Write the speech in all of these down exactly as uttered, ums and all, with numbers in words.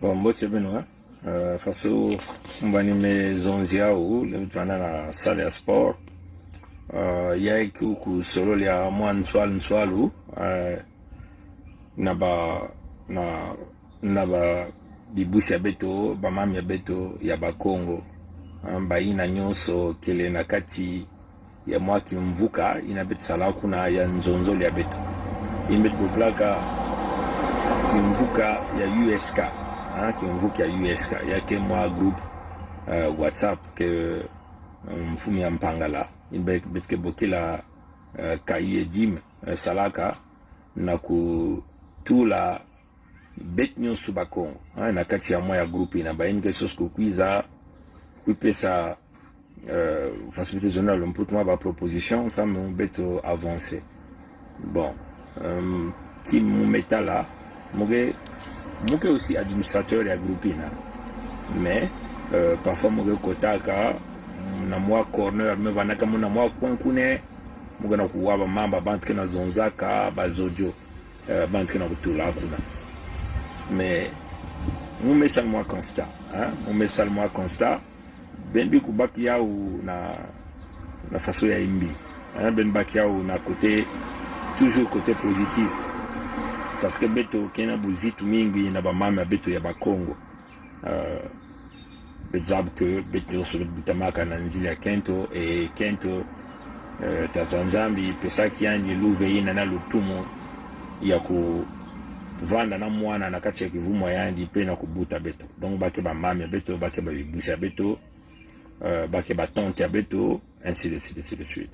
Bon, mbote beno, hein. Euh, faso, mbo anime zonzi awu, le mtwana na salle ya sport. Euh, ya iku ku solo ya mwa nswal nswalu, euh, na ba, na, na ba bibusi ya beto, bamama ya beto, ya Bakongo. Hein, ba ina nyonso kele na kati ya mwa kimvuka ina bet sala kuna ya nzonzolo ya beto. Ina bet bokilaka kimvuka ya U S K. Hein, kimvuka ya U S K. Ya ke mwa groupe, euh, WhatsApp ke, euh, mfumu ya Mpangala. Ina bet, bet ke bokila, euh, Kayi Jim, euh, salaka na kutula beto nyonso Bakongo, hein, na kati ya mwa ya groupe ina. Ba ina ke soso kukwiza, kwipesa, euh, faso beto zona lo mputu mwa ba proposition, samu beto avancer. Bon, euh, ki mwa metala, mwa ke, mwa ke aussi administrateur ya groupe ina. Mais, euh, parfois mwa ke kotaka na mwa corner, me vanaka mwa na mwa coin kuna, mwa ke na kuwa bamama, bantu ke na zonzaka ba zozo, euh, bantu ke na kutula kuna. Mais, mwa me sal mwa constat, hein? Mwa me sal mwa constat, ben bi kubaki yawu na, na faso ya imbi. Hein, ben baki yawu na côté, toujours côté positif. Parce que beto ke na buzitu mingi na bamama ya beto ya Bakongo. Euh, beto zab ke beto nyonso beto butamaka na nzila ya kento, e kento, euh, Tata Nzambi pesaki yandi luve ina na lutumu ya kuvanda na mwana na kati ya kivumu ya yandi pe na kubuta beto. Donc ba ke bamama ya beto, ba ke ba bibusi ya beto, euh, ba ke ba tante ya beto, ainsi de suite, ainsi de suite.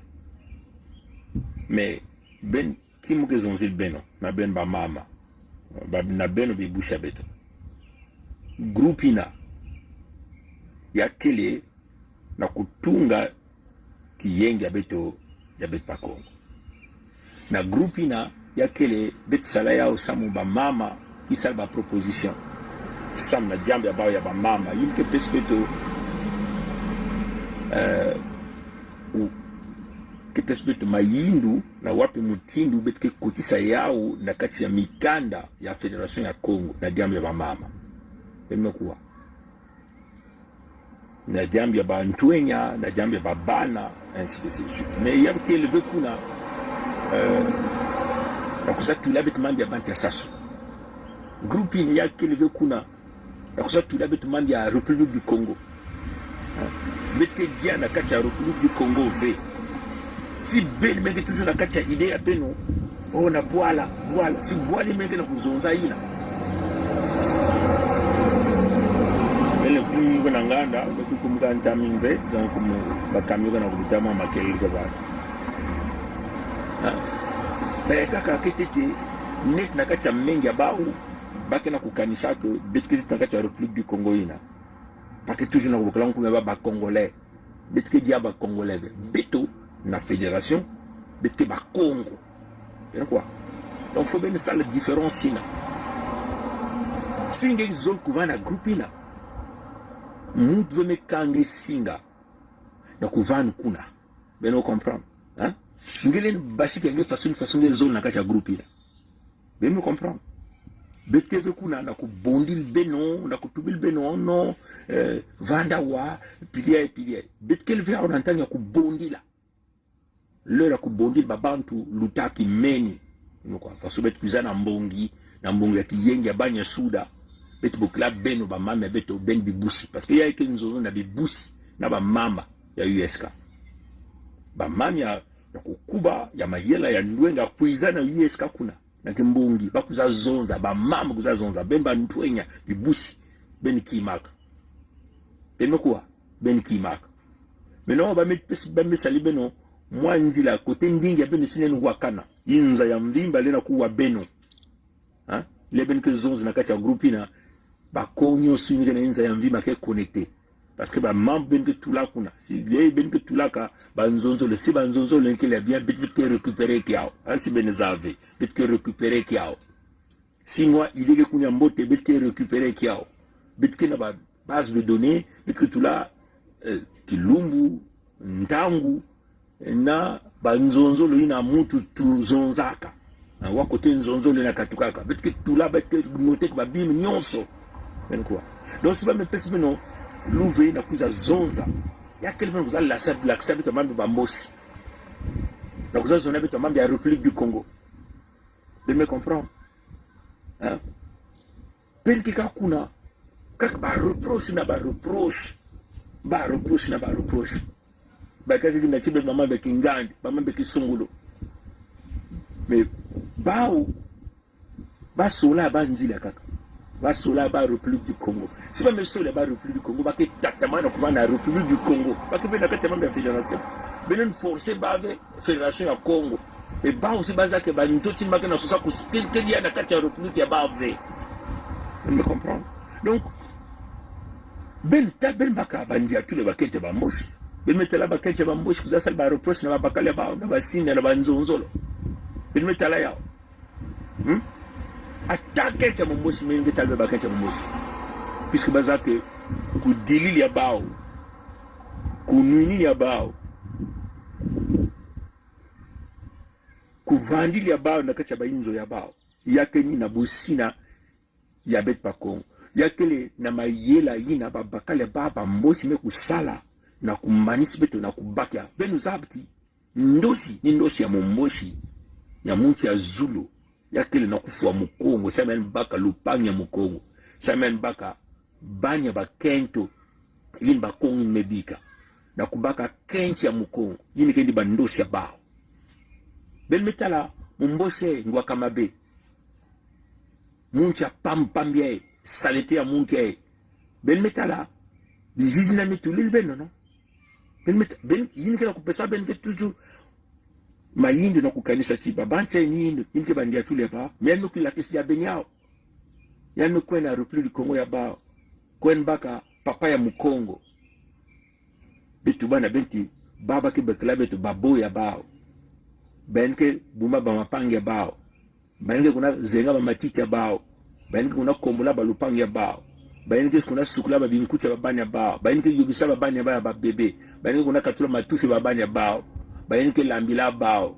Mais ben, ki mwa ke zonzil beno, na beno bamama, ba, na beno bibusi ya beto. Groupe ina ya kele na kutunga kiyenge ya beto, ya beto Bakongo. Na groupe ina ya kele beto sala yawu samu bamama ki sal ba proposition. Samu na diambu ya bawu ya bamama, ina ke pesi beto, euh, u, ke pesi beto mayindu na wapi mutindu beto ke kotisa yawu na kati ya mikanda ya Fédération ya Kongo, na diambu ya bamama. Beno me kuwa. Na diambu ya bantwenya, na diambu ya babana, ainsi de suite. Mais ya kele ve kuna, euh, na kuzatula beto mambu ya bantu ya Sassou. Groupe ina ya kele ve kuna, na kuzatula beto mambu ya République du Congo. Hein? Beto ke dia na kati ya République du Congo ve. Si beno me ke toujours na kati ya idée ya beno, oh, na bwala, bwala. Si bwala me ke na kuzonza ina. Beno film ke na nganda, me ke kum ka ntaming ve, donc kum ba kamio ke na kubuta mwa makelek ke ba. Hein? Be kaka ke tete, net na kati ya menga ya bawu, ba ke na kukanisa ke beto ke tete na kati ya République du Congo ina. Ba ke toujours na kubokila nkume ba, ba Congolais. Beto ke dia ba Congolais ve. Beto na fédération, beto ke Bakongo. Beno kuwa. Donc faut beno sal différence ina. Si nge zol kuva na groupe ina, mutu ve me ka nge singa na kuva kuna. Beno comprendre. Hein? Nge len basi ke nge faso, faso nge zol na kati ya groupe ina. Beno me comprendre. Beto ke ve kuna na kubondil beno, na kutubil beno, non, euh, vanda wa, pilier, pilier. Beto ke ve awa na ntangu ya kubondila. L'heure ya kubondila babantu luta ki meni. Beno kuwa, faso beto kwiza na mbongi, na mbongi ya kiyenge ya bani ya Suda. Beto bokila beno bamama ya beto, beno bibusi. Parce que ya ke nzonzo na bibusi, na bamama ya U S K. Bamama ya, ya kukuba, ya mayela, ya ndwenga, kwiza na U S K kuna. Na kimbongi, ba kwiza zonza, bamama kwiza zonza, beno bantwenya, bibusi, beno kimaka. Beno me kuwa, beno kimaka. Beno ba me pesi, ba me sali beno mwa nzila, kote ndinga ya beno si nen wakana. Inza ya mvimba lena kuwa beno. Hein? Le beno ke zonza na kati ya groupe ina, Bakongo nyonso ini ke na inza ya mvimba ke connecté. Parce que bamambu beno ke tula kuna. Si, ye beno ke tulaka, banzonzolo, si banzonzolo len kele bien, beto, beto ke récupérer ki aw. Hein, si beno zave, beto ke récupérer ki aw. Si mwa idée ke kuna mbote, beto ke récupérer ki aw. Beto ke na ba base de données, beto ke tula, euh, kilumbu, ntangu, na banzonzolo ina mutu tuzonzaka. Na wa kote nzonzolo ina katukaka. Beto ke tula, beto ke noter ki babima nyonso. Beno kuwa. Donc, si ba me pesi beno luve na kwiza zonza, ya kele beno kwiza lakisa, lakisa beto mambu ya ba Mbosi. Na kwiza zonza beto mambu ya République du Congo. Beno me comprendre. Hein? Beno ke ka kuna, kak ba reproche na ba reproche. Ba reproche na ba reproche. Ba kak kina ti beno mambu ya kingandi, ba mambu ya kisongolo. Mais bawu, ba sola ba nzila kaka. Ba sola ba République du Congo. Si ba me sola ba République du Congo, ba ke tatamana kuva na République du Congo. Ba ke ve na kati ya mambu ya fédération. Beno forcer ba ve fédération ya Congo. Et bawu si ba zia ke ba nto tin ba ke na sosa kus-, ke, ke dia na kati ya République ya bawu ve. Beno me comprendre? Donc, beno ta, beno baka ba ndiatule ba kento ya ba Mbosi. Beno me tala ba kento ya ba Mbosi, kwiza sala ba reproche na ba bakala ya bawu, na ba sinda, na ba nzonzolo. Beno me tala yaw. Hmm? Ata kento ya ba Mbosi, me nge tala ba kento ya ba Mbosi. Puisque ba zia ke kudilil ya bawu, kunwinil ya bawu, kuvandil ya bawu na kati ya ba inzo ya bawu. Ya ke ni na busina ya beto ba Kongo. Ya kele na mayela yina ba bakala ya bawu ba Mbosi me kusala na kumanisa beto na kubaka ya. Beno zab ti ndosi, ni ndosi ya Mumbosi, ya muntu ya Zulu, ya kele na kufwa Mukongo, sa men baka lupangi ya Mukongo, sa men baka bani ya ba kento, yin ba Kongo yin me bika. Na kubaka kento ya Mukongo, yin ke ni ba ndosi ya bawu. Beno me tala, Mumbosi, ngwa kamabe. Muntu ya pampam ya, salete ya muntu ya. Beno me tala, bizizi na me tulil beno, no? Beno me ta-, beno, yin ke na kupesa beno ke toujours. Ma yin du na kukanisa ti ba banche yin du, yin ke ba ndiatule ya bawu. Me yan me kulakis ya beno yaw. Yan me kwe na République du Congo ya bawu. Kwe baka papa ya Mukongo. Beto ba na beno ti, ba ba ke bakila beto ba bo ya bawu. Ba yin ke buma ba mapangi ya bawu. Ba yin ke kuna zenga ba matiti ya bawu. Ba yin ke kuna kombola ba lupangi ya bawu. Ba yin ke kuna sukula ba binkuti ya ba bani ya bawu. Ba yin ke yobisa ba bani ya bawu ya ba bébé. Ba yin ke kuna katula matufi ya ba bani ya bawu. Ba yin ke lambila bawu.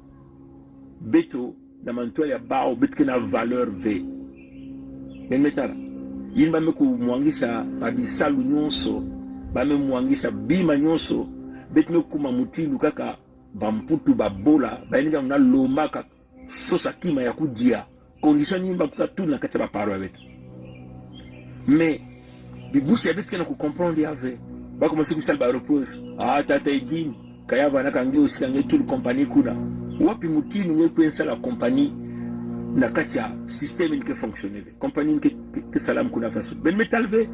Beto na mantwala ya bawu, beto ke na valeur ve. Beno me tala. Yin ba me kumwangisa ba bisalu nyonso. Ba me mwangisa bima nyonso. Beto me kuma mutindu kaka ba Mputu, ba Bola. Ba yin ke kuna lomba kaka sosa kima ya kudia. Condition yin ba kusa tula na kati ya ba paro ya beto. Mais bibusi ya beto ke na kucomprendre ya ve. Ba commencer kusala ba reproche. Ah, tata Edine, kaya vana ka nge osi ka nge tula compagnie kuna. Wapi mutindu nge kwe nsala compagnie na kati ya système yin ke fonctionner ve? Compagnie yin ke, ke, ke sala kuna faso. Beno me tala ve,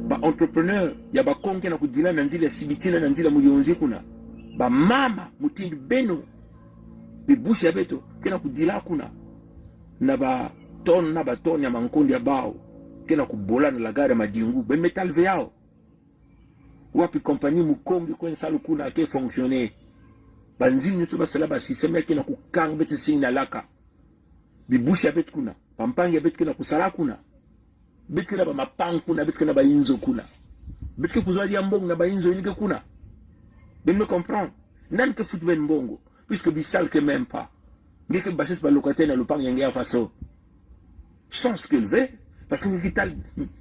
ba entrepreneur ya ba Kongo ke na kudila na nzila ya Sibitina, na nzila ya Muyonzi kuna. Ba mama mutindu beno, bibusi ya beto ke na kudila kuna na ba tonne na ba tonne ya mankondi ya bawu, ke na kubola na la gare ya Madingou. Beno me tala ve yaw. Wapi compagnie Mukongo kwe nsala kuna ke fonctionner? Ba nzin nyonso ba sala ba système ya ke na kukanga beto sini na laka. Bibusi ya beto kuna, ba mpangi ya beto ke na kusala kuna. Beto ke na ba mapangi kuna, beto ke na ba inzo kuna. Beto ke kuzwa dia mbongo na ba inzo yin ke kuna. Beno me comprendre. Nan ke fut beno mbongo? Puisque bisal ke même pas. Nge ke basis ba locataire na lupangi ya nge a faso. Sens ke leve, parce que nge ke tala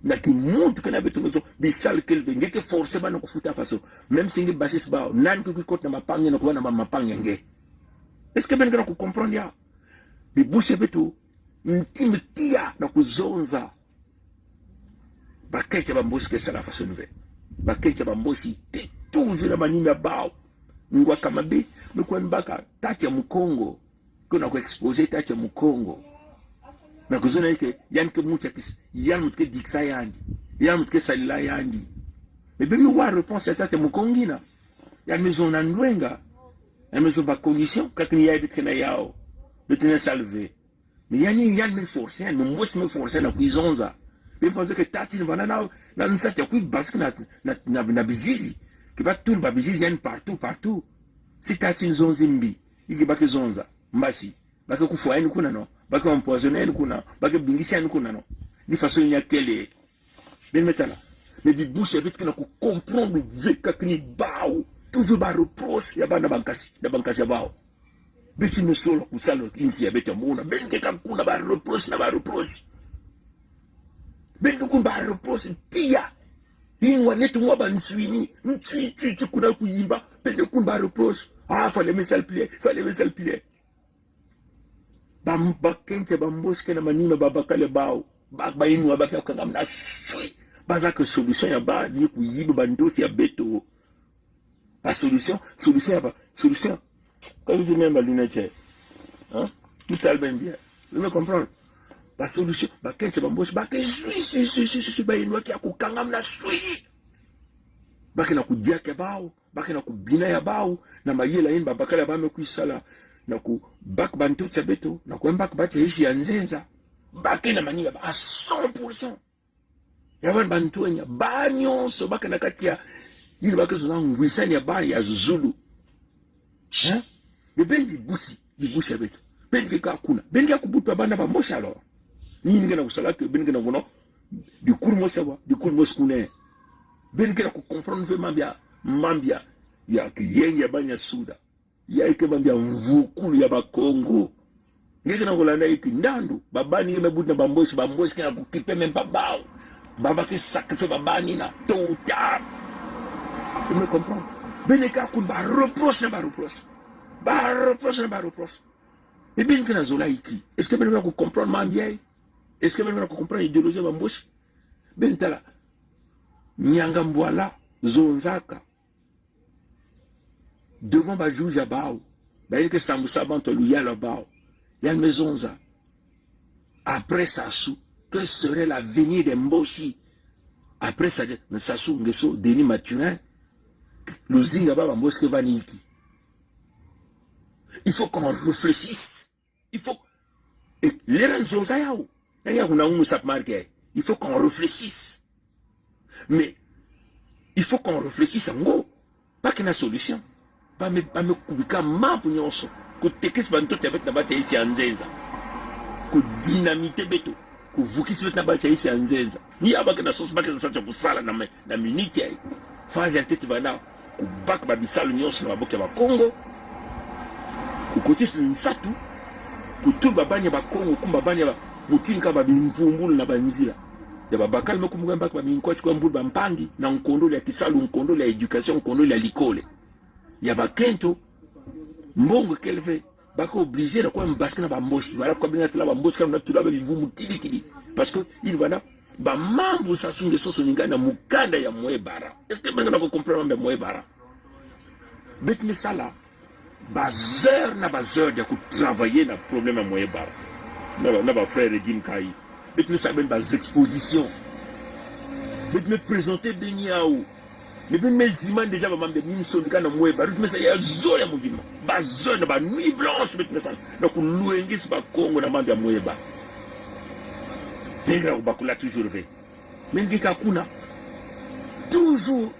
na ki muntu ke na beto na zo, bisal ke leve, nge ke forcer ba na kufuta faso. Même si nge basis ba, nan ke kwikot na mapangi na kuwa na ma-, mapangi ya nge. Est-ce que beno ke na kucomprendre ya? Bibusi ya beto, nti me tia na kuzonza. Ba kento ya ba Mbosi ke sala faso ni ve. Ba kento ya ba Mbosi, ti tuzi na manima ya bawu. Ngwa kamabe, me kwe baka tata ya Mukongo. Ke na kuexposer tata ya Mukongo. Na kuzona ke, yan ke muntu ya kis-, yan muntu ke dikisa yandi. Yan muntu ke salila yandi. Mais beno me wa réponse ya tata ya Mukongo ngina. Yan me zonza ndwenga. Yan me zonza ba condition, kak ni ya beto ke na yaw. Beto na sala ve. Mais yan, yan me forcer, yan, Mumbosi me forcer na kwizonza. Beno pense ke tata Edine vana na, na nsat ya kwi basik na, na, na, na bizizi. Ke ba tula ba bizizi yan partout, partout. Si tata Edine zonzi mbi, i ke ba ke zonza, mbasi. Ba ke kufwa yan kuna, no? Ba ke empoisonner yan kuna, ba ke bingisa yan kuna, no? Ni faso yin ya kele. Beno me tala. Mais bibusi ya beto ke na kucomprendre ve kak ni bawu. Toujours ba reproche ya ba na bangkasi, na bangkasi ya bawu. Beto me solo kusala insi ya beto mona. Beno ke ka kuna ba reproche na ba reproche. Beno ke Ba reproche tiya. Inwa neti mwa ba nswini, nswi, nswi, nswi kuna kuyimba, bene kun ba reproche. Ah, fallait me sale pile, fallait me sale pile. Ba, ba kento ya ba Mbosi kena manima ba bakala bao. Ba, ba inwa ba kya kangam na swi. Ba zaka solution ya ba, ni kuyiba ba ntoto ya beto. Ba solution, solution ya ba, solution. Quand vous dites même ba lunette, hein? Vous talez bien. Vous me comprenez? Ba solution, ba kento ya ba Mbosi, ba ke swi, swi, swi, ba inwa kya kukangam na swi. Ba kena kudia ke bao. Ba kena kubina ya bao, na mayela yin ba bakala ba me kwi sala, na kubaka ba ntoto ya beto, na kubaka ba tiya isi ya nzenza. Ba kena manima ba, à cent pour cent. Ya ba, ba ntwenya, ba nyonso, ba kena kati ya, yin ba ke zona ngwisani ya ba ya zulu. Hein? Mais ben bibusi, bibusi ya beto. Ben ke ka kuna. Ben ke kubuta ba na ba Mbosi alors. Ni ni kena kusala ke, ben kena kuno. Di kul Mbosi wa, di kul Mbosi kune. Ben kena ku comprendre ve mambia, mambia. Ya ke yeng ya ba nya suda. Ya ke mambia mvukulu ya ba Kongo. Nge kena kulanda iki ndandu. Ba bani ke me buta na ba Mbosi, ba Mbosi kena kukipe me ba bao. Ba ba ke sacrifier ba bani na. Tôt ou tard. Vous me comprenez? Ben ke ka kuna ba reproche na ba reproche. Ba reproche na ba reproche. Mais ben kena zola iki. Est-ce que ben kena ku comprendre mambia? Est-ce que ben kena ku comprendre idéologie ba Mbosi? Ben tala. Nyanga Mbwala zonzaka devant ba juge ya bao. Ba yin ke sambusa bantu luyalo bao. Ya me zonza. Après Sassou, que serait l'avenir de Mbosi? Après ça, Sassou Nguesso, Denis Mathurin, luzinga ba ba Mbosi ke vani iki. Il faut qu'on réfléchisse. Il faut, et l'era zonza yao. Ya ya kuna unu sap marqué. Il faut qu'on réfléchisse. Mais il faut qu'on réfléchisse ango. Ba kena solution. Ba me, ba me kubika mambu nyonso. Ku tekisi ba ntoto ya beto na ba tiya isi ya nzenza. Ku dynamiter beto. Ku vukisi beto na ba tiya isi ya nzenza. Ni ya ba kena source, ba kena sa tiya kusala na me, na miniti ya. Phase ya ntete ba na kubaka ba bisalu nyonso na maboko ya ba Kongo. Ku kotisi nsatu. Ku tula ba bani ya ba Kongo, kumba bani ya ba mutinka ba bimpumbulu na ba nzila. Ya ba bakala me kumba baka ba minkwati kwa mbulu ba mpangi, na nkondolo ya kisalu, nkondolo ya éducation, nkondolo ya likole. Ya ba kento, mbongo kele ve, ba ke obligé na kwa mbasika na ba Mbosi, ba la kwa bina tula ba Mbosi, ka na tula ba bivumu kidi kidi. Parce que il va na, ba mambu Sassou Nguesso soninga na mukanda ya Mouébara. Est-ce que ben kena ku comprendre mambu ya Mouébara? Beto me sala ba heures na ba heures ya ku travailler na problème ya Mouébara. Na ba, na ba frère Jim Kai. Beto me sala ben ba exposition. Beto me présenter ben yao. Mais ben me zima déjà ba mambu ya nsoni ka na Mouébara. Beto me sala ya zole ya mujima. Ba zole na ba nuit blanche beto me sala. Na ku lwengisi ba Kongo na mambu ya Mouébara. Bengra u bakula toujours ve. Mais nge ka kuna. Toujours.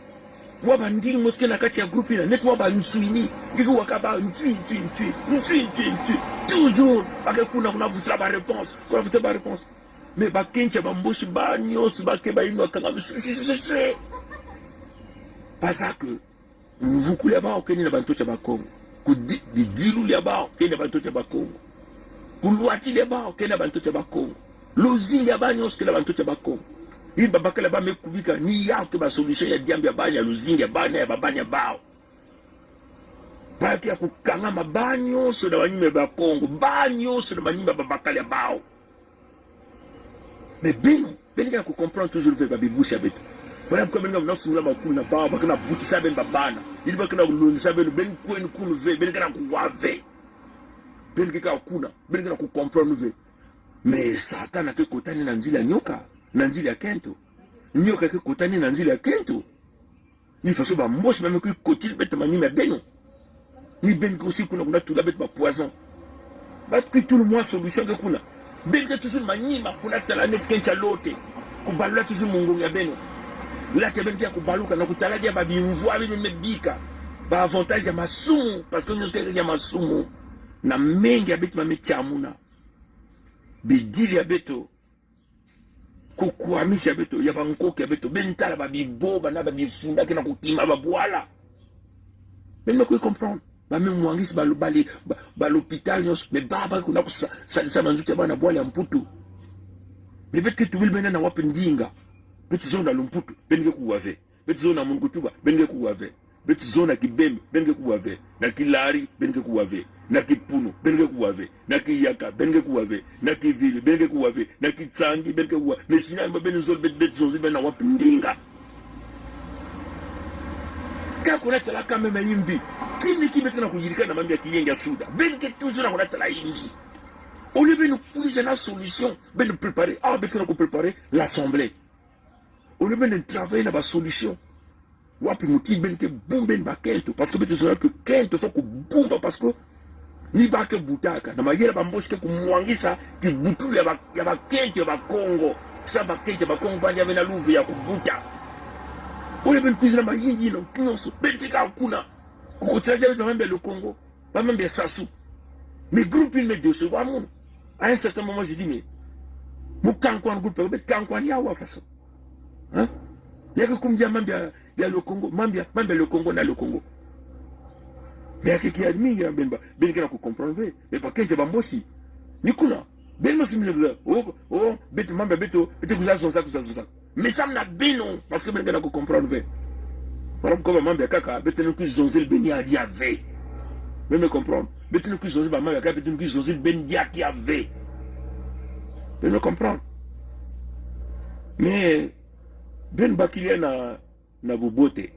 Mwa ba ndingi mo ske na kati ya groupe ina, neti mwa ba nswini. Nge ke waka ba nswi, nswi, nswi, nswi, nswi, nswi. Toujours. Ba ke kuna, kuna vutula ba réponse. Kuna vutula ba réponse. Mais ba kento ya ba Mbosi ba nyonso, ba ke ba inwa kanga, nswi, nswi, nswi, nswi. Ba zaka mvukulu ya bao kena na ba ntoto ya ba Kongo. Ku di, bidilulu ya bao kena na ba ntoto ya ba Kongo. Ku lwatila ya bao kena na ba ntoto ya ba Kongo. Luzinga ya ba nyonso kena na ba ntoto ya ba Kongo. Yin ba bakala ba me kubika ni ya ke ba solution ya diambu ya ba nya luzinga ya ba nya ya ba bani ya bao. Ba ke ya kukanga ma ba nyonso na manima ya ba Kongo. Ba nyonso na manima ya ba bakala ya bao. Mais beno, beno kena ku comprendre toujours ve ba bibusi ya beto. Voilà pourquoi beno kena na sungula makumuna ba, ba kena butisa beno ba bana. Yin ba kena lwengisa beno, beno kwe ni kunu ve, beno kena kuwa ve. Beno ke ka kuna, beno kena ku comprendre ve. Mais Satana ke kotani na nzila ya nyoka, na nzila ya kento. Nyoka ke kotani na nzila ya kento. Ni faso ba Mbosi ba me kwi kotila beto manima ya beno. Ni beno ke osi kuna kuna tula beto ba poison. Ba kwi tula mwa solution ke kuna. Beno ke toujours manima kuna tala net kento ya lote. Ku balula toujours mungongo ya beno. Late ya beno ke ya ku baluka na ku tala dia ba bimvwa beno me bika. Ba avantage ya masumu. Parce que nyonso ke ya masumu. Na menga ya beto ma me tiamuna. Bidila ya beto. Ku kwamisa ya beto, ya ba nkoki ya beto, beno tala ba bibo, ba na ba bifunda, kena ku kima ba bwala. Beno me kwi comprendre. Ba me mwangisa ba lo-, ba le-, ba, ba l'hôpital nyonso, mais ba, ba kuna ku sa-, salisa ba nzoto ya ba na bwala ya Mputu. Mais beto ke tubila beno na wapi ndinga. Beto zo na Lumputu, ben ke kuwa ve. Beto zo na Monkutuba, ben ke kuwa ve. Beto zo na Kibembe, ben ke kuwa ve. Na Kilari, ben ke kuwa ve. Na Kipunu, ben ke kuwa ve. Na Kiyaka, ben ke kuwa ve. Na Kivili, ben ke kuwa ve. Na Kitsangi, ben ke kuwa. Mais sinon, beto zo, beto, beto zo, beto na wa pindinga. Ka kuna tala ka meme imbi. Ki mi ki beto na kuyirika na mambu ya kiyeng ya SUDA. Ben ke toujours na kuna tala imbi. Au lieu ben kwiza na solution, ben préparer. Ah, beto na ku préparer l'assemblée. Au lieu ben travailler na ba solution. Wapi muti ben ke bumba bakento, parce que beto zo na ke kento fo ku bumba, parce que ni ba ke butaka, na mayela ba Mboshi ke kumwangisa, ki butu ya ba, ya bakento ya Bakongo. Sa bakento ya Bakongo, vani ya vena luve ya kubuta. Au lieu ben kwiza na mayingi ino, nyonso, ben ke ka kuna. Ku kotila ya beto mambu ya le Congo. Ba mambu ya Sassou. Mais groupe ina me décevoir munu. À un certain moment, je dis, mais, mu kankwan groupe, beto kankwan ya wa façon. Hein? Ya ke kum ya mambu ya, ya le Congo, mambu ya, mambu ya le Congo na le Congo. Mais ya ke ki admis ya ben ba, ben ke na ku comprendre ve. Mais bakento ya ba Mboshi. Ni kuna. Ben mo simile, oh, oh, beto mambu ya beto, beto kuza zonza, kuza zonza. Mais sam na beno, parce que ben ke na ku comprendre ve. Voilà pourquoi ba mambu ya kaka, beto na ku zonza le ben ya dia ve. Ben me comprendre. Beto na ku zonza ba mambu ya kaka, beto na ku zonza le ben ya dia ve. Ben me comprendre. Mais, ben bakila na, na bubote.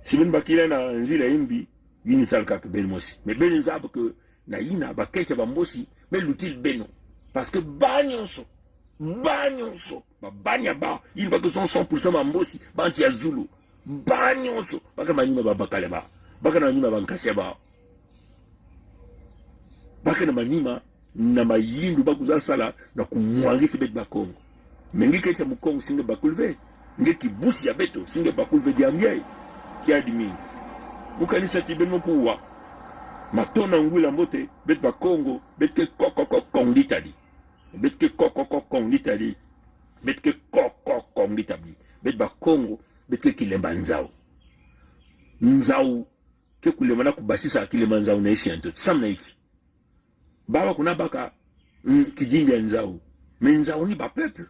Si ben bakila na nzila imbi, ini tal kaka ben mosi. Mais ben zab ke, na ina, bakento ya ba Mboshi, me luti le beno. Parce que ba nyonso, ba nyonso, ba, ba nya ba, ini ba ke zo cent pour cent ba Mboshi, ba anti ya Zulu. Ba nyonso, ba ke na manima ba bakala ba. Ba ke na manima ba nkasi ba. Ba ke na manima, na mayindu ba kuza sala, na kumwangisa beto Bakongo. Mais nge kento ya Mukongo si nge bakula ve. Nge ki busi ya beto, si nge bakula ve dia nge. Ki admis. Mu kani sa ti ben mo kuwa. Matondo na ngula mbote, beto Bakongo, beto ke ko, ko, ko, Kongo ditadi. Beto ke ko, ko, ko, Kongo ditadi. Beto ke ko, ko, Kongo ditadi. Beto Bakongo, beto ke Kilemba Nzau. Nzau, ke kulemba na kubasisa Kilemba Nzau na isi anto. Sam na iki. Ba ba kuna baka, mm, kidimbi ya Nzau. Mais Nzau ni ba peuple.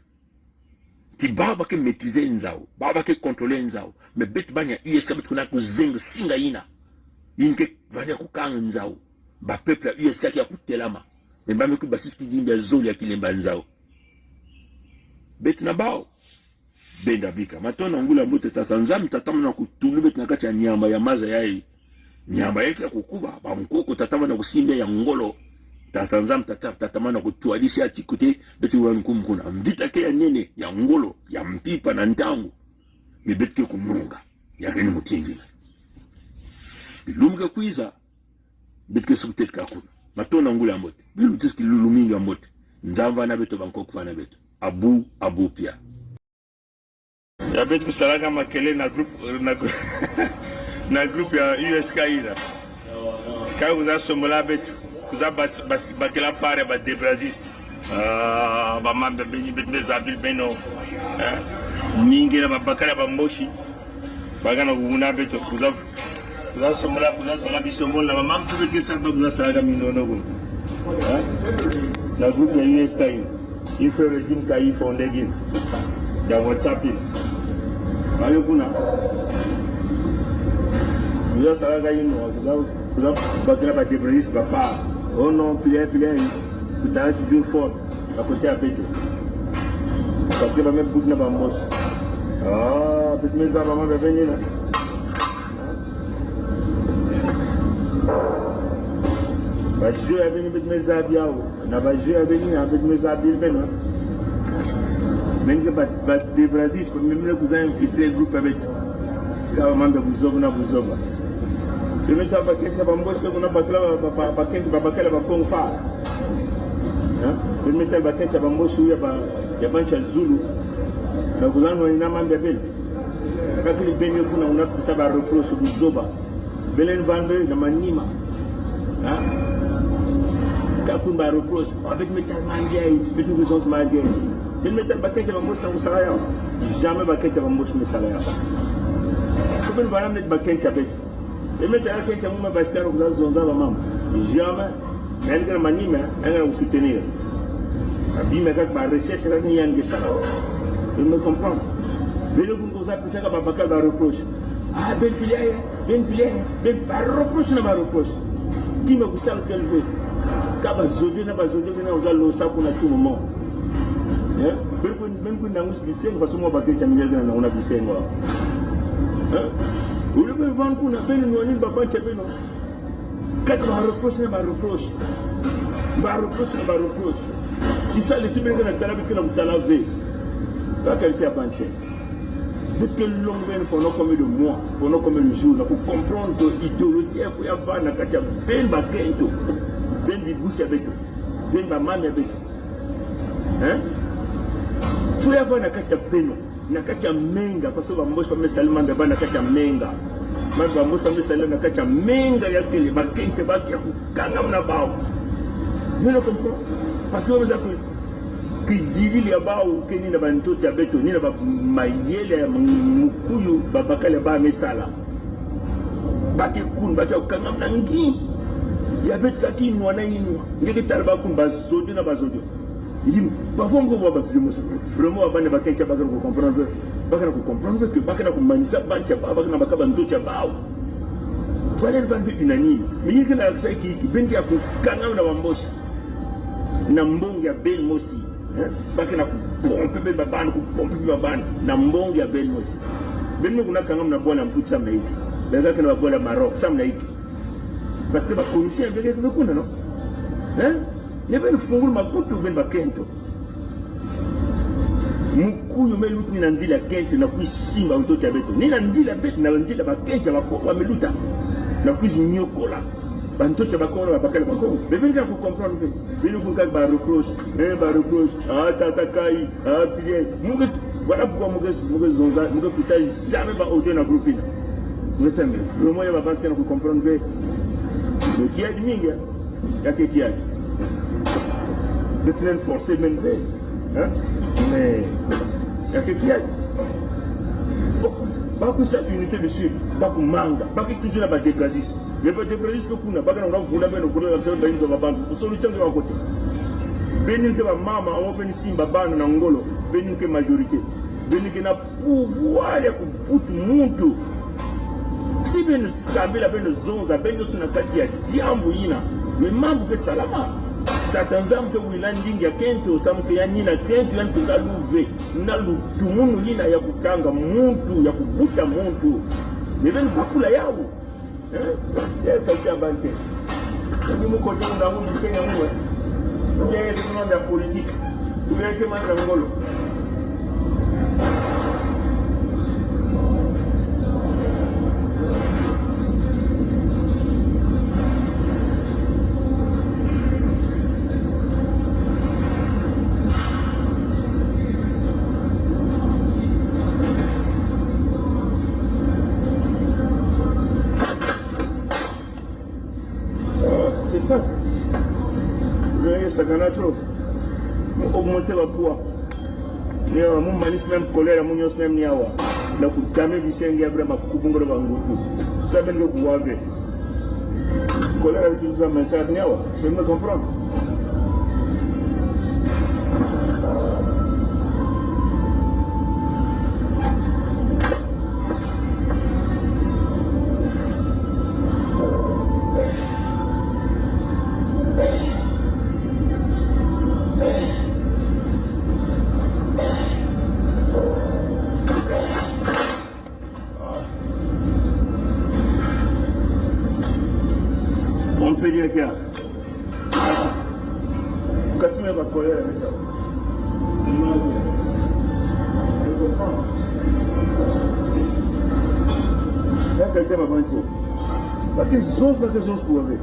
Ti ba ba ke maîtriser Nzau. Ba ba ke contrôler Nzau. Mais beto bani ya U S K beto kuna kuzeng singa ina. Ini ke vani ya kukanga Nzau. Ba peuple ya U S K ki ya kutelama. Mais ba me kubasisa kidimbi ya zole ya Kilemba Nzau. Beto na bao. Benda bika. Matondo na ngula mbote, tata Nzambi tatamana kutulu beto na kati ya nyama ya maza yayi. Nyama yayi ki ya kukuba, ba nkoko tatamana kusimba ya ngolo. Tata Nzambi tata, tatamana kutwadisa ya tikote, beto wa nkum kuna. Mvita ke ya nene, ya ngolo, ya mpimpa na ntangu. Mais beto ke kununga. Ya ke ni mutingi. Bilumbu ke kwiza, beto ke sukutete ka kuna. Matondo na ngula mbote. Bilumbu tis ki lulumi nga mbote. Nzambi vana beto, ba nkoko vana beto. Abu, abu pia. Ya beto kusalaka makele na groupe, na grou-, na groupe ya U S K ina. Ka kuza somola beto, kuza bas-, bas-, bakila part ya ba Debrazziste. Ah, ba mambu beni, beto me zabi le beno. Eh? Mingi na ba bakala ba Mboshi. Ba gana kuna beto, kuza Kuza somola, kuza sala bisomola, ba mambu beto ke sala, kuza sala ka mi nono ko. Eh? Na groupe ya U S K ina. Info regime ka i fonde gin. Ya WhatsApp ina. Ba yo kuna. Kuza sala ka ino, kuza, kuza bakila ba Debrazziste ba pa. Oh non, pile, pile, kuta toujours fort. Ba kote ya beto. Parce que ba me buta na ba Mboshi. Ah, beto me zaba ma ba beni na. Ba jeu ya beni beto me zabi yao. Na ba jeu ya beni na beto me zabi le beno. Beni ke ba, ba Debrazziste, ba me me kuza infiltrer groupe ya beto. Ka ba mambu kuzoba na kuzoba. Beto me tala bakento ya ba Mboshi, kuna bakila ba, ba, ba, bakento, ba bakala ba Kongo pa. Hein? Beto me tala bakento ya ba Mboshi ya ba, ya bansi ya Zulu. Na kuza no ina mambu ya beno. Ka kili beno kuna una pisa ba reproche kuzoba. Belen vendre na manima. Hein? Ka kuna ba reproche. Ah, beto me tala mangi, beto me sens mangi. Beto me tala bakento ya ba Mboshi na kusala yao. Jamais bakento ya ba Mboshi me sala yao. Ko beno vana me bakento ya beto. Beto me tala kento ya muma basikara kuza zonza ba mambu. Jamais. Ena ke na manima, ena ke na soutenir. Abi me ka ba recherche ka ni yan ke sala. Vous me comprenez? Beno gun ko za pisaka ba bakal ba reproche. Ah, ben pilier, ben pilier, ben ba reproche na ba reproche. Tima ko sal kelve. Ka ba zodio na ba zodio na oza lo sa kuna tout moment. Hein? Ben ko, ben ko nangus biseng, façon mo ba ke chamilel na una biseng. Hein? Ulu ben van kuna ben nwani ba ba chabeno. Kat ba reproche na ba reproche. Ba reproche na ba reproche. Isa le sibir kana tala bit kana tala ve. Ba qualité a banche. Bit ke long ben pendant combien de mois, pendant combien de jours, na ko comprendre que idéologie, il faut y avoir na kacha ben ba kento. Ben bi busi a beto. Ben ba mami a beto. Hein? Faut y avoir na kacha beno. Na kacha menga, parce que ba Mbochi ba me sali mambi ba na kacha menga. Mambi ba Mbochi ba me sali na kacha menga ya kele, ba kenche ba kia ku kangam na bao. You know, comprends? Parce que ba me za ku ki dili ya bao, ke ni na ba nto cha beto, ni na ba mayele ya m-, mukuyu, ba bakal ya ba me sala. Ba ke kun, ba ke kangam na ngi. Ya beto ka ki nwa na inwa. Nge ke tala ba kun, ba zodio na ba zodio. Idi, parfois, mo ko ba ba zodio mo sa. Vraiment, ba ne ba kenche ba ke na ko comprendre. Ba ke na ko comprendre que ba ke na ko manisa ba cha ba, ba ke na ba ka ba nto cha ba. Ba le van ve unanime. Mais il ke na sa ki, ki ben ke a ko kangam na ba Mbochi. Na mbong ya ben mosi. Hein? Ba ke na ko pompe ben ba ban, ko pompe ben ba ban. Na mbong ya ben mosi. Ben mo ko na kangam na bola Mputu sam na iki. Ben ka ke na ba bola Maroc sam na iki. Parce que ba commission ya ben ke kuna, non? Hein? Ne ben fungul ma kutu ben ba kento. Mukuyu me lut ni na nzila kento na kwi simba nto cha beto. Ni na nzila beto, na nzila ba kenche ba ko ba me luta. Na kwi nyokola. Ba nto cha ba ko na ba bakal ba ko. Be ben ka ko comprendre. Be no ko ka ba reproche. Eh, ba reproche. Ah, tata kai. Ah, bien. Mo ke, voilà pourquoi mo ke, mo ke zonza, mo ke fisa jamais ba audio na groupe ina. Mo ke teme. Vraiment, ya ba ba ke na ko comprendre. Mais qui a du minga? Ya ke kiad. Maintenant forcé men ve. Hein? Mais ya ke kiad. Oh, ba ko sa unité du Sud, ba ko manga, ba ke toujours na ba dégagiste. Mais ba dégagiste ke kuna, ba ke na vula beno, kuna la semaine ba inzo ba bantu. Ko solution ke ba kote. Benin ke ba mama, on benin simba ba na ngolo, benin ke majorité. Benin ke na pouvoir ya ko buta muntu. Si beno sambila, beno zonza, beno suna kati ya diambu ina. Mais mambu ke salama. Tata Nzambi ke wila ndinga ya kento, sam ke ya nina kento, yan ke sa luve. Na lutumunu ina ya ko kanga muntu, ya ko buta muntu. Mais beno bakula yawu. Hein? Ya, ça tient à banche. Ni mo kote mo na mo biseng ya mo, eh. Ou bien il y a des demandes politique. Ou bien il y a des demandes ngolo. Ah, c'est ça. Vous voyez, ça gana trop. Mo augmenter ba poids. Ni awa, mo manis même colère, mo nyos même ni awa. Na ko dame biseng ya vraiment ko bungo ba ngutu. Ça ben ko wave. Colère avec tout ça, mais ça ni awa. Vous me comprenez? Pompe dia kia. Kati me ba colère avec ça. Ya qualité ba banche. Ba ke zonza, ba ke zonza ko wave.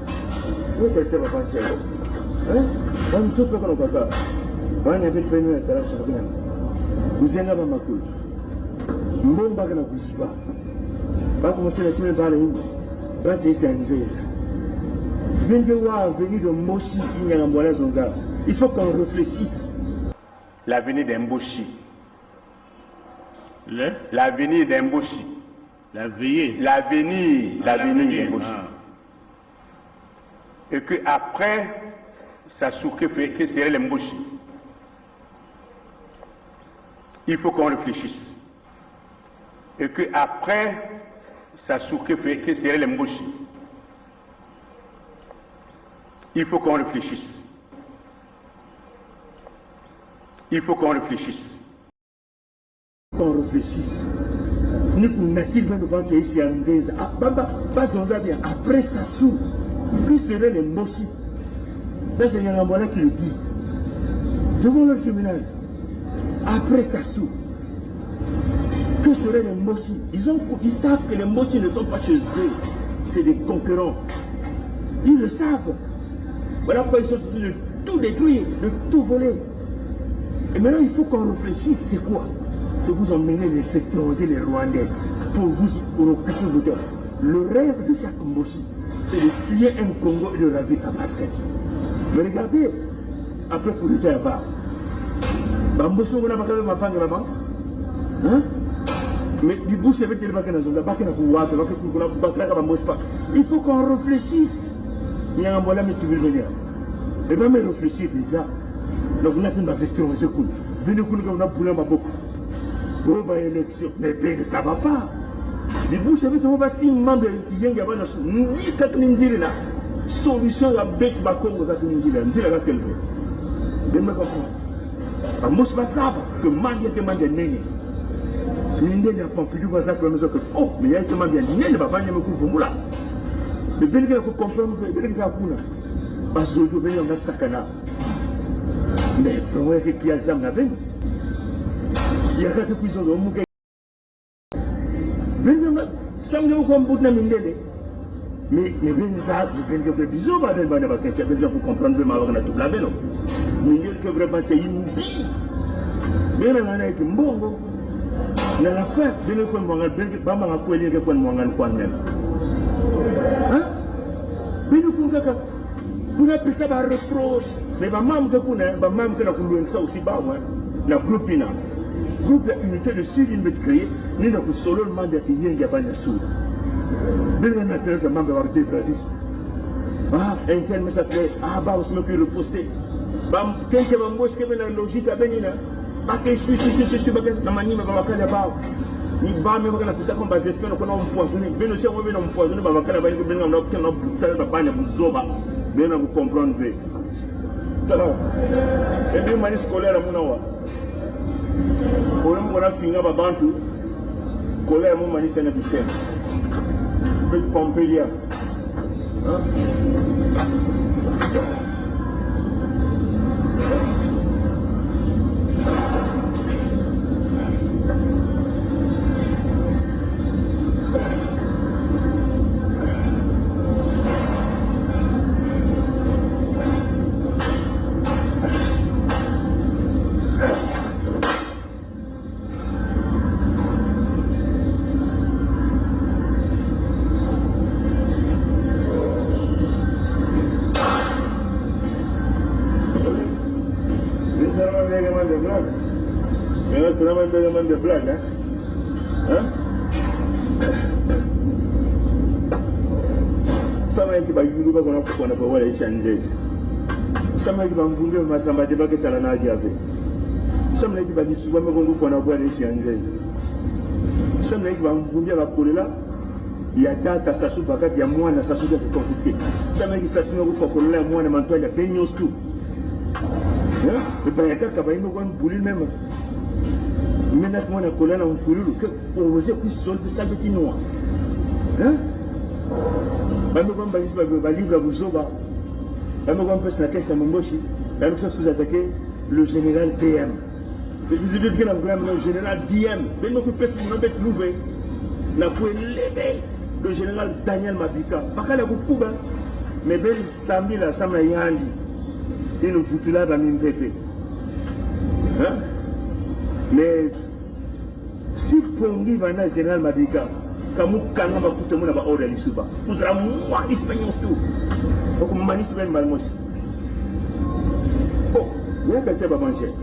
Ya qualité ba banche. Hein? Ba nto pe ko no ba ka. Ba na bit pe no tala so ba ke na. Kuzenga ba makul. Mbong ba ke na kuziba. Ba commencer na tine ba le hingo. Ba tse sa nzeza. Benge wa avenir de Mbochi inya nga mwala zonza. Il faut qu'on réfléchisse. L'avenir de Mbochi. Le? L'avenir de Mbochi. La veillée. L'avenir, l'avenir de Mbochi. Ah. Et que après, ça souke fait, que serait le Mbochi. Il faut qu'on réfléchisse. Et que après Sassou, que fait, que serait le Mbochi? Il faut qu'on réfléchisse. Il faut qu'on réfléchisse. Qu'on réfléchisse. Ni qu'on attire bien le banc qui est ici à Nzenza. Ah, bah, bah, bah, Zonza bien. Après Sassou, que serait le Mbochi? Ça, c'est Nyangamboila qui le dit. Devant le tribunal. Après Sassou, que serait les Mbochi? Ils ont, ils savent que les Mbochi ne sont pas chez eux. C'est des concurrents. Ils le savent. Voilà pourquoi ils sont en train de tout détruire, de tout voler. Et maintenant, il faut qu'on réfléchisse. C'est quoi? C'est vous emmener les étrangers, les Rwandais, pour vous occuper vos terres. Le rêve de chaque Mbochi, c'est de tuer un Kongo et de raser sa parcelle. Mais regardez, après coup d'État, là-bas, ba Mbochi, on a pas ma banque là-bas. Hein? Mais du bout, c'est peut-être pas que nous avons, pas que nous avons, pas que nous avons, pas que nous avons. Il faut qu'on réfléchisse. Nyangamboila, mais tu veux venir. Eh ben, mais réfléchis déjà. Donc, on a des étrangers, quoi. Venez, qu'on a boulé ma boca. Bon, bah, élection. Mais ben, ça va pas. Du bout, ça veut dire, on va si membre qui vient, il y a pas de sou-, ni kak ni nzila. Solution, la bête, ba Kongo, kak ni nzila. Nzila, kak elle veut. Ben, mais comprends. Ba Mbochi bazaba que Mali était membre néné. Mindele ya Pompidou bazaba que, oh, mais il y a été membre néné, ba, ba, il y a me kuvumbula. Mais ben, que comprendre, ben, que kuna. Ba Zozo, ben, on a sakana. Mais vraiment, il y a que qui a jamais, ben. Il y a que qui sont, on Ben, ben, sam ngi ko mbut na mindele. Mais, mais ben sa, mais ben ke vrai bizo ba, ben ba na ba kentia, ben ke ko comprendre, ben ma ba na tubla, ben non. Mindele ke vrai ba te imbi. Ben na na ki mbongo. Na la fin, ben ko mwangan, ben ke ba ma ko ele ke ko mwangan ko même. Hein? Ben ko kaka. Kuna pesa ba reproche. Mais ba mam ke kuna, ba mam ke na kulwen sa aussi ba, ouais. Na groupe ina. Groupe ya unité de Sud in bet créé, ni na ku solo le mam ya ki yeng ya ba na Sud. Ben na tel ke mam ba de Brazil. Ah, un tel message, ah, ba aussi me ki reposté. Ba, ken ke ba Mbochi ke ben na logique a ben ina. Ba ke su, su, su, su, su, ba ke na mani me ba bakala ba. Ni ba me ba ke na fisa comme ba j'espère qu'on a empoisonné. Ben aussi, on va empoisonner ba bakala ba, ben on a, on a, ça va pas, on a besoin ba. Ben on comprendre ve. Tala. Et puis, mani scolaire, mon awa. Pour un bon affinga ba bantu. Scolaire, mon mani, c'est un abissé. Peut Pompeia. This is not making man the black. You know, it's not making man the black, eh? Hein? Samla ki ba yulu ba kona kufana ba wala isha nzezi. Samla ki ba mvumbi ba masamba de ba ke tala na agiave. Samla ki ba nisu ba me kongo fana ba wala isha nzezi. Samla ki ba mvumbi ba kolela. Ya tata Sassou baka ya mwana Sassou ya confisqué. Samla ki Sassou na kufa kolela mwana mantwala ben nyonso. Hein? E ba ya kaka ba imo kwa mbuli même. Mena kwa na kolela na mfululu. Que oser qui sol pe salbe ti noa. Hein? Ba me kwa ba livre buzoba. Ba me kwa pesa na kenta Mbochi. Ba me kwa s'attaquer le général D M. Be, be, be, be, na gouvernement général D M. Ben me kwa pesa na bet louve. Na kwa lever le général Daniel Mabika. Bakala ku Cuba. Mais ben Sambila, Samla yandi. Ino vutula ba mi mpepe. Hein? Mais si Pongi vana général Mabika, kamu kanga ba kuta muna ba order lisuba. Kutra mwa isma nyonso. Oku mani isma mal mos. Oh, ya ka te ba manje.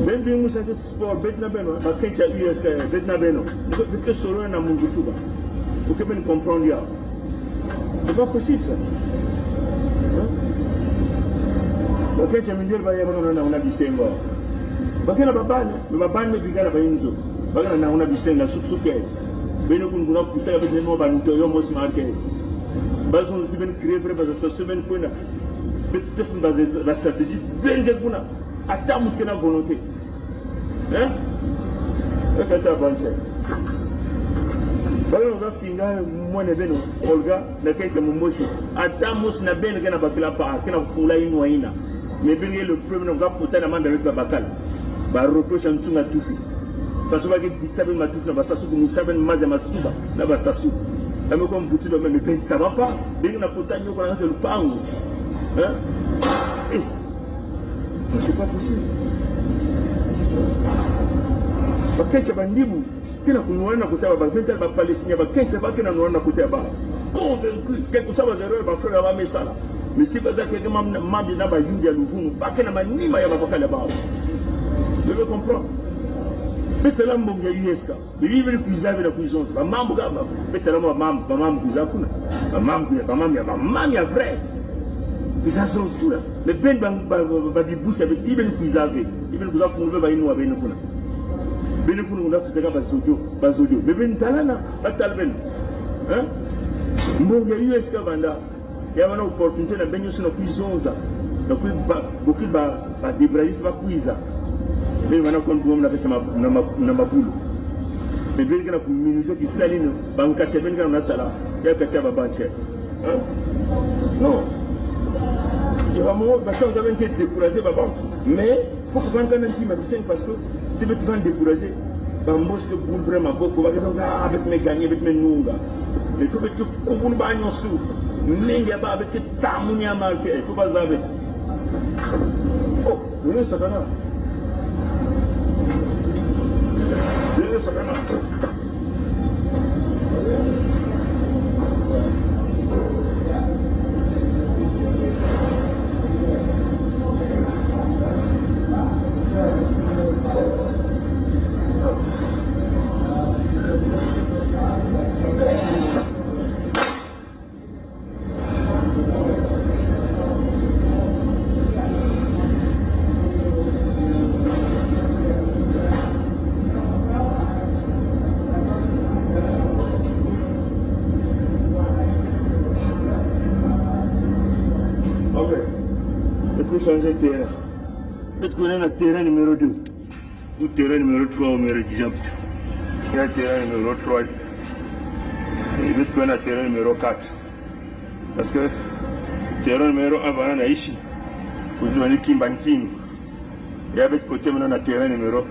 Ben bin musa ke sport, bet na beno, ba kencha U S K, bet na beno. Ko bet ke solo na mungu tuba. Oku ben comprendre ya. C'est pas possible, ça. Hein? Ba kencha mindele ba ya ba na, na, na bisengo. Bakena ba bani, me ba bani me bigana ba inzo. Bakena na una bisen na suk suk e. Bene kun kuna fusa ka bene mo ba nto yo mos marke. Ba zon si ben créer vrai ba sa si ben kuna. Bet test ba sa, ba stratégie ben ke kuna. Ata mot kena volonté. Hein? E kata banche. Bakena ka finga mo ne beno. Olga. Na keke mumboshi. Ata mos na ben kena bakila pa, kena fula inu aina. Me ben le premier no ka puta na manda ba bakal. Ba reproche ntunga tufi. Parce que ba ke dit ça ben ma tufi na ba sasu, ku ça ben ma ma suba na ba sasu. Ame ko mbuti ba me ben ça va pas. Ben na puta nyo ko na ke lupangu. Hein? Eh. Mais c'est pas possible. Ba kencha ba ndibu. Kena kunwana na kotaba ba, ben tala ba Palestiniens ba, kencha ba kena nwana na kotaba. Convaincu, quel que soit ba erreur ba frère ba me sala. Mais si ba za keke mam, mam na ba Yuda luvunu, ba kena manima ya ba bakala ba. Vous devez comprendre. Betala mbongi ya U S ka. Mais lui, il veut cuisiner avec la cuisine. Ba mam ka ba. Betala ba mam, ba mam kuiza kuna. Ba mam, ba mam ya, ba mam ya vrai. Kuiza son sula. Mais ben ba, ba, ba, ba, ba, bi busa, ben, il veut cuisiner avec. Il veut kuiza funu ba inu ba inu kuna. Bene kuna kuna fusaka ba zodio, ba zodio. Bebe ntalana, ba tal ben. Hein? Mbongi ya U S ka banda. Ya wana opportunité na benyo suna kwi zonza. Na kwi ba, boki ba, ba débrouiller ba kwiza. Bene wana kon buom na kachama, na ma, na mabulu. Bebe kena kuminuza ki salino, ba nkase ben kena na sala. Ya kachaba banche. Hein? Non. Ya ba mo, ba changa ben ke décourager ba bantu. Mais, Faut que van kan anti ma bisen parce que si bet van décourager, ba mos ke boule vraiment beaucoup, ba ke sans ah, bet me gagner, bet me nunga. Mais faut bet ke kubun ba nyon su. Menga ba bet ke tamunya mal ke, faut pas zabet. Oh, le sakana. Le sakana. Ok. Est-ce que changer terrain? Est-ce qu'on est dans le terrain numéro deux? Ou terrain numéro trois, ou numéro dix-huit. Il y a terrain numéro trois. Et l'autre coin, terrain numéro quatre. Parce que terrain numéro un, voilà, on a ici. Vous devez aller Kimbankim. Il y a l'autre côté, maintenant, on a terrain numéro.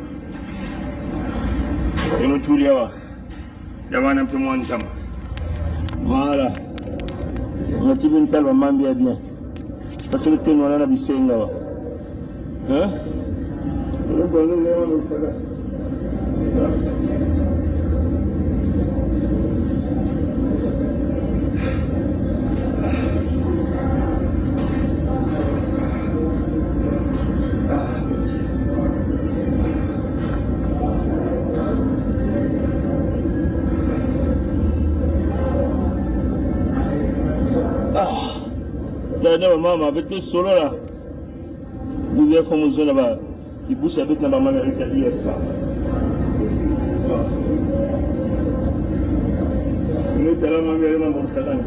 Et nous, tous les, ya wana mpe mwanzama. Voilà. Nga tibin tal ba mam ya bien. Parce que ten wana na bisenga wa. Hein? Ah. Da, da, mama, bet ke solo la. Bibia fo mo zona ba. Ibu sabit na ba mama rita I S A. Ni tala mama rita ma borsakan.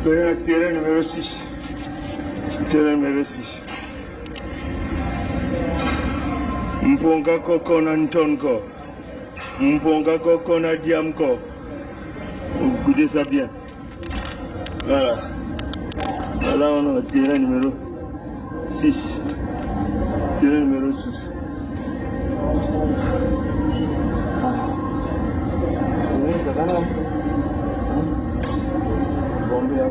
Terrain, terrain numéro six. Terrain numéro six. Mpong ka ko, ko nan ton ko. Mpong ka ko, ko nan diam ko. Vous goûtez ça bien. Voilà. Voilà, on a terrain numéro six. Terrain numéro six. Ah. Oui, ça va, non ? Hein ? Bon, bien.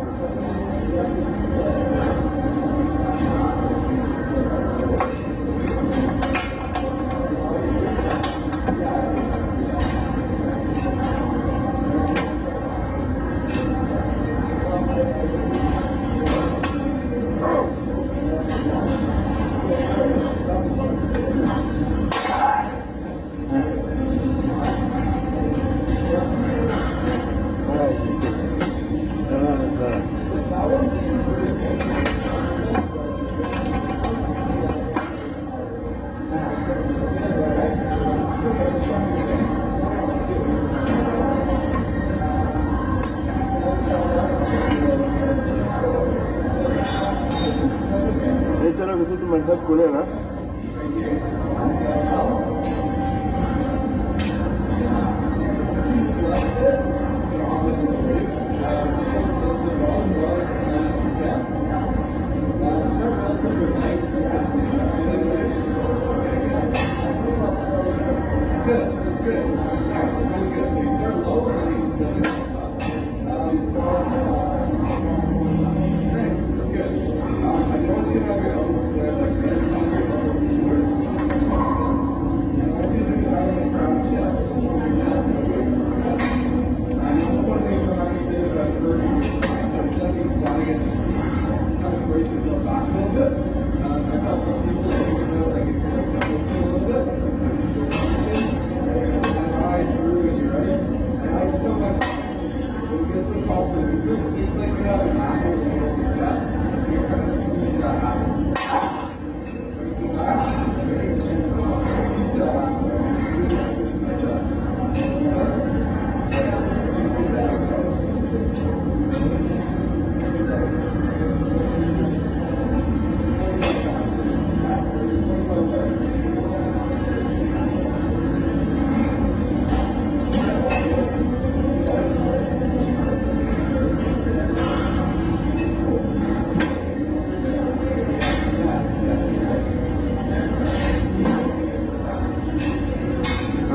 Esta la que tú te manchas con él, ¿eh?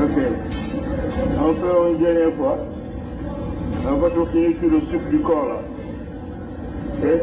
Ok. On fait une dernière fois. On va tout finir tout le sucre du corps là. Ok ?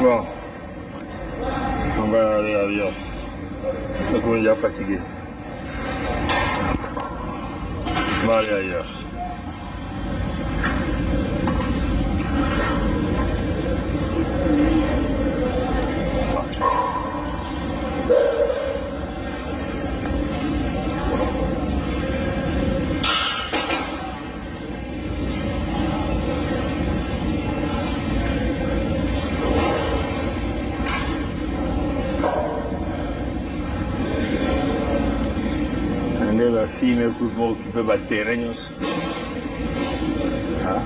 Bon. On va aller ailleurs. Donc, on est déjà fatigué. On va aller ailleurs. Ande ba fim e ku mo okipe ba terren. Ha?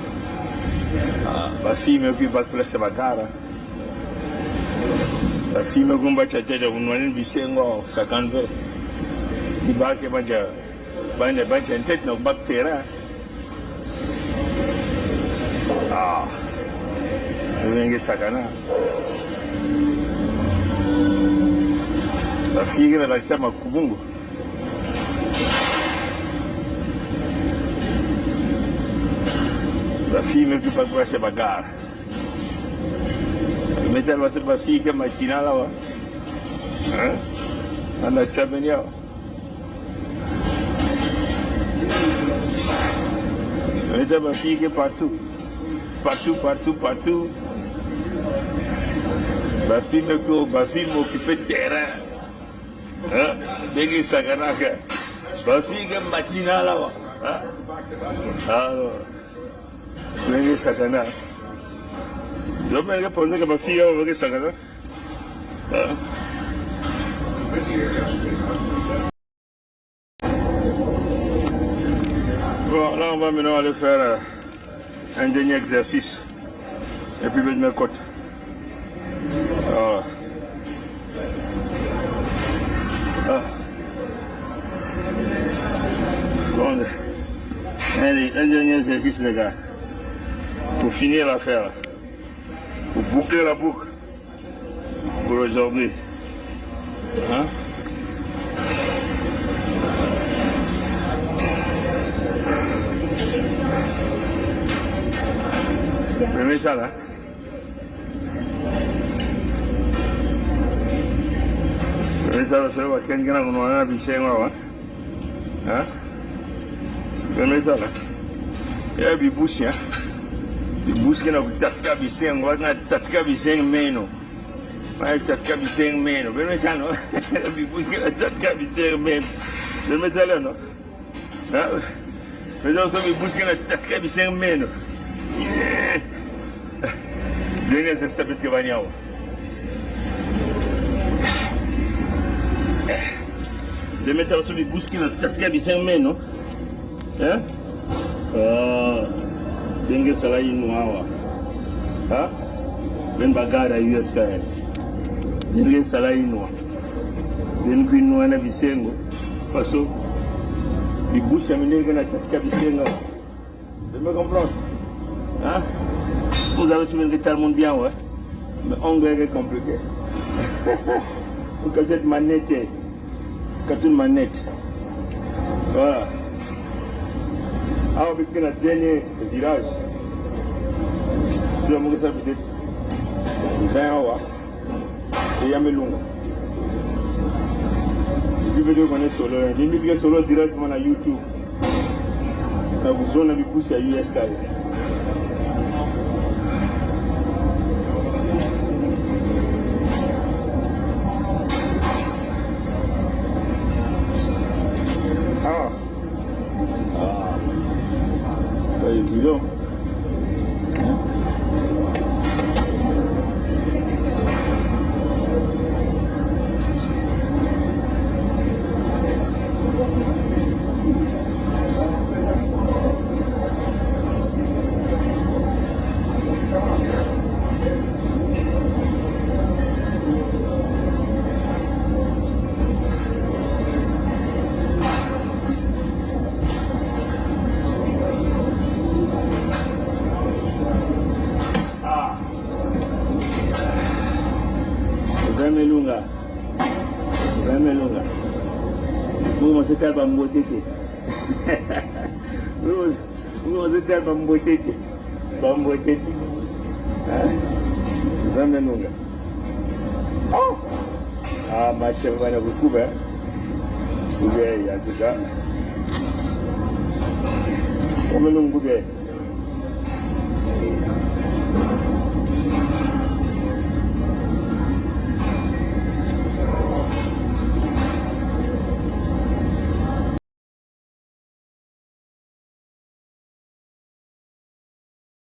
Ah, ba fim e ku ba plas ba gara. Ba fim e ku ba tete de unwanen bisengo sakan be. Di ba ke ba ja, ba ne ba ja entet no ba terren. Ah. Wenge sakana. Ba fige na laksa ma kubungu. Ba fim e ku ba kwase ba gara. Metal ba se ba fige ma sinala wa. Eh? Ana sabenya. Metal ba fige partout. Partout, partout, partout. Ba fim e ku, ba fim okipe terren. Hein? Begi sakana ke. Ba fige matinal awa. Hein? Alors. Begi sakana. Yo, men ke poze ke ba fige awa, begi sakana. Hein? Bon, là, on va maintenant aller faire, euh, un dernier exercice. Et puis, ben, je me cote. Voilà. Ah. Bon, un, un dernier exercice, les gars. Pour finir l'affaire. Pour boucler la boucle. Pour aujourd'hui. Hein? Beme sala. Beme sala, so wa ken kena kono na bisengo wa. Ha? Beme sala. Ya bi Bush, ya. Bi Bush kena ku tatka biseng, wa kena tatka biseng meno. Ma tatka biseng meno. Beme sala, no? Bi Bush kena tatka biseng meno. Beme sala, no? Ha? Beme sala, so bi Bush kena tatka biseng meno. Dene se sabit ke bani awa. Beme sala, so bi Bush kena tatka biseng meno. Eh? Ah, dene sala inwa awa. Ha? Dene ba gara U S ka. Dene sala inwa. Dene ku inwa na bisengo. Parce que bi Bush ya mi dene kena tatka bisengo. Vous me comprenez? Hein? Vous avez suivi le terme bien, ouais. Mais anglais est compliqué. Vous captez ma nette. Carton manette. Voilà. Awa bi tike na dernier virage. Ti awa mo ke sa peut-être vingt awa. E ya mi lunga. Di video kone solo, eh. Di video solo directement na YouTube. Na ku zone na bi Bush ya U S ka. Ah. Ah. Pas évident. Ah. Vraiment lunga. Vraiment lunga. Mo ma se tal ba mbotete. Mo, mo ma se tal ba mbotete. Ba mbotete. Hein? Nan nan nunga. Oh. Ah, masi ba na kukuba. Kuba ya tuka. Kuba nung kuba.